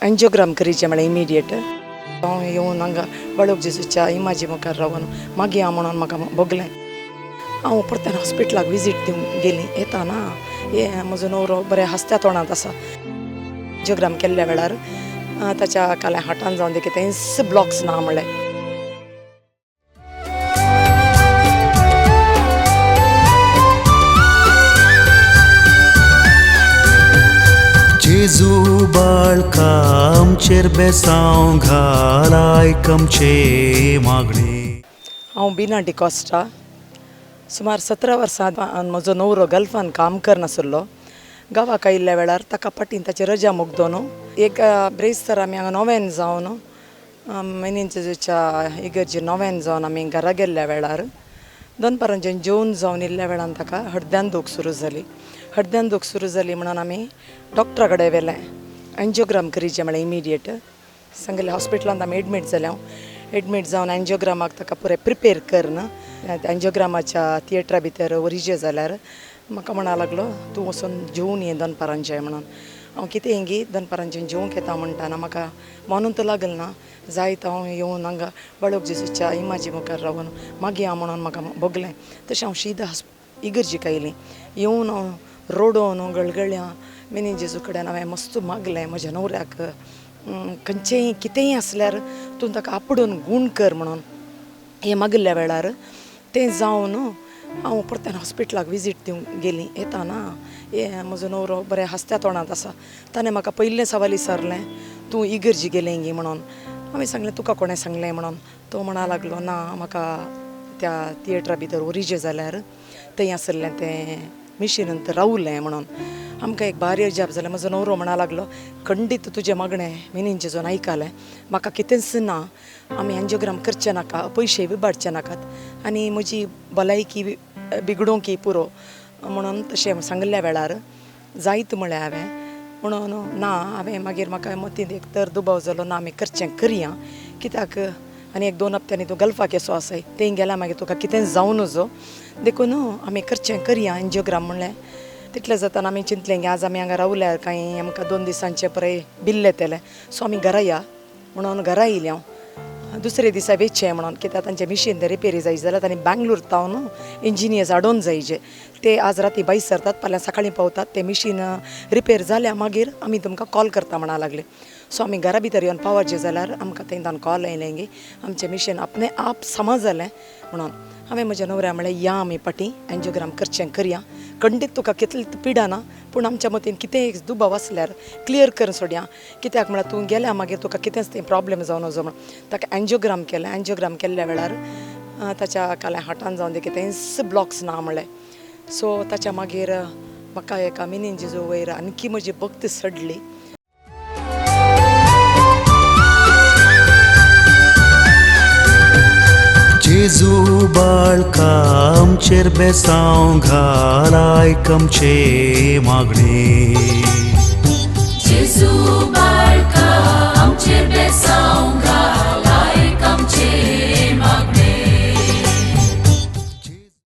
Angiogram करीचें म्हळ्यार immediate. हांव येवन हांगा बाळक जेजूच्या इमाजी मुखार रावन मागीर हांव म्हणून म्हाका भोगलें. हांव परत्यान हॉस्पिटलाक विजीट दिवंक गेली. येता ना हे म्हजो न्हवरो बरें हांसत्या तोंडांत आसा. एन्जियोग्राम केल्ल्या वेळार ताच्या काल्या हार्टान जावन तें कितेंच ब्लॉक्स ना म्हणलें. जेजू बाळका आमचेर बेसांव घाल आयक आमचें मागणें. हांव बिना डिकॉस्टा. सुमार 17 वर्सां म्हजो न्हवरो गल्फान काम करनासलो. गांवाक आयिल्ल्या वेळार ताका फाटीन ताची रजा मुगदोन एक ब्रेस्तार आमी हांगा नोवेन जावन मिनीन जेजूच्या इगर्जी नोवेन जावन आमी घरा गेल्ल्या वेळार दनपारांचें जेवन जावन इल्ल्या वेळान ताका हड्ड्यान दूख सुरू जाली. हड्ड्यान दूख सुरू जाली म्हणून आमी डॉक्टरा कडेन व्हेलें. एन्जियोग्राम करीचें म्हळ्यार इमिडिएट. सांगलें हॉस्पिटलांत आमी एडमीट जाले. हांव एडमीट जावन एन्जियोग्रामाक ताका पुरें प्रिपेर करन एन्जियोग्रामाच्या थिएटरा भितर व्हरिचें जाल्यार म्हाका म्हणा लागलो तूं वचून जेवन ये दनपारांचें म्हणून. हांव कितें गी दनपारांचें जेवंक येता म्हणटाना म्हाका मानून तर लागल ना. जायत हांव येवन हांगा बाळक जेजूच्या इमाजी मुखार रावन मागीर हांव म्हणून म्हाका भोगलें. तशें हांव शीद इगर्जीक आयलीं. येवन हांव रोडोन गळगळ्यां मिनी जेजू कडेन हांवें मस्त मागलें म्हज्या न्हवऱ्याक खंयचेंय कितेंय आसल्यार तूं ताका आपडून गूण कर म्हणून. हें मागिल्ल्या वेळार तें जावन हांव परत्यान हॉस्पिटलाक विजीट दिवंक गेली. येता ना हे म्हजो न्हवरो बरें हांसत्या तोंडांत आसा. ताणें म्हाका पयलें सवाल विचारलें तूं इगर्जी गेलें गी म्हणून. हांवें सांगलें तुका कोणें सांगलें म्हणून. तो म्हणा लागलो ना म्हाका त्या थिएटरा भितर व्हरिचें जाल्यार थंय आसलें तें मिशिनांत रावलें म्हणून. आमकां एक भारी अजाप जालें. म्हजो न्हवरो म्हणा लागलो खंडीत तुजें मागणें मिनीन जेजून आयकलें, म्हाका कितेंच ना, आमी एन्जियोग्राम करचें नाका, पयशे विबाडचे नाकात आनी म्हजी भलायकी बिगडोंकी पुरो म्हणून. तशें सांगिल्ल्या वेळार जायत म्हळें हांवें. म्हणून ना हांवें मागीर म्हाका मतींत एक तर दुबाव जालो ना आमी करचें करया कित्याक आनी एक 2 हप्त्यांनी तूं गल्फाक येसो आसाय थंय गेल्या मागीर तुका कितें जावं नजो देखून आमी करचें करया एन्जियोग्राम म्हणलें. तितलें जाताना आमी चिंतलें की आज आमी हांगा रावल्यार कांय आमकां 2 दिसांचें पळय बिल येतलें, सो आमी घरा या म्हणून घरा येयली हांव. दुसरे दिसा वेचें म्हणून कित्याक तांचें मिशीन तें रिपेरी जाय जाल्यार तांणी बँगलोर तावन इंजिनियर्स हाडून जायचे ते आज राती भायर सरतात फाल्यां सकाळीं पावतात ते मिशीन रिपेर जाल्या मागीर आमी तुमकां कॉल करता म्हणा लागले. सो आमी घरा भितर येवन पावचे जाल्यार आमकां थंय कॉल आयलें की आमचें मिशीन आपणे आप समा जालें म्हणून. हांवें म्हज्या न्हवऱ्या म्हळें या आमी फाटीं एन्जियोग्राम करचें करया, खंडीत तुका कितलें पिडा ना पूण आमच्या मतीन कितेंय एक दुबाव आसल्यार क्लियर करून सोडया कित्याक म्हळ्यार तूं गेल्या मागीर तुका कितेंच तें प्रॉब्लेम जावं नजो म्हणून. ताका एन्जियोग्राम केलें. एन्जियोग्राम केल्ल्या वेळार ताच्या काल्या हार्टान जावन तें कितेंच ब्लॉक्स ना म्हणलें. सो ताच्या मागीर म्हाका एका मिनीन जेजू वयर आणखी म्हजी भक्त सडली. जेजू बाळका आमचेर बेसांव घाल आयक आमचें मागणें.